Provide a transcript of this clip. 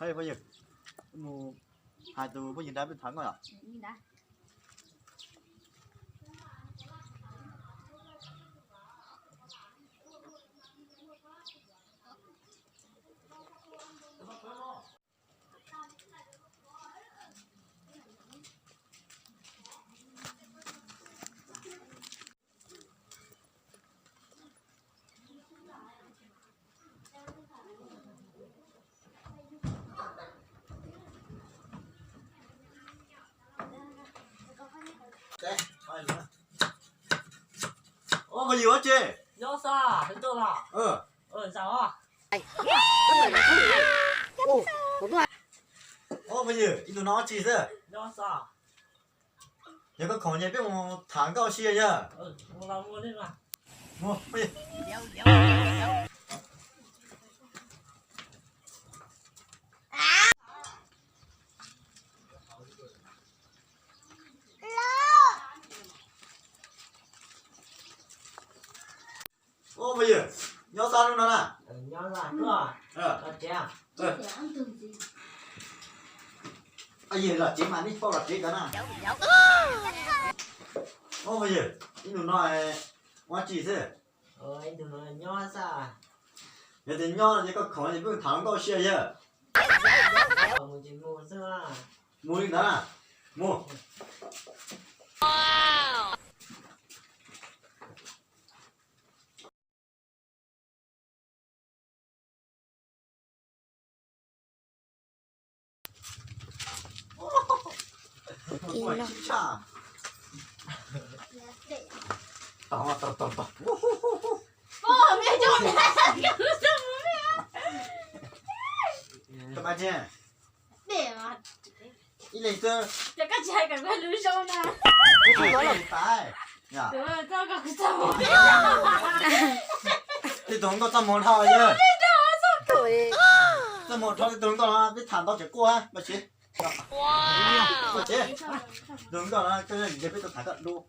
Hais phooj ywg, mus hais tus phooj ywg nrad peb tham koj yom. Ua phooj ywg ua tsi? Ua phooj ywg, ib ntus no ua tsi xwb? Yog koj khoom ces peb mus tham nkauj si yog. Ua phooj ywg, nyob xa hnub no na. Los tsev mas nej pauj los tsev ntawd na. Ua phooj ywg, ib ntus no ua tsi xwb? Yog tias nyob no ces koj khoom ces peb tham nkauj si yog. Mus li ntawd na. Mus. Ib leeg xwb. Tej tus hluas nkauj txaj muag dhau yog. Txaj muag dhau tej tus hluas nkauj no peb tham ntau tseem quaj mas tsev. Tus hluas nkauj no koj nyob ntawm peb tau tham koj dua.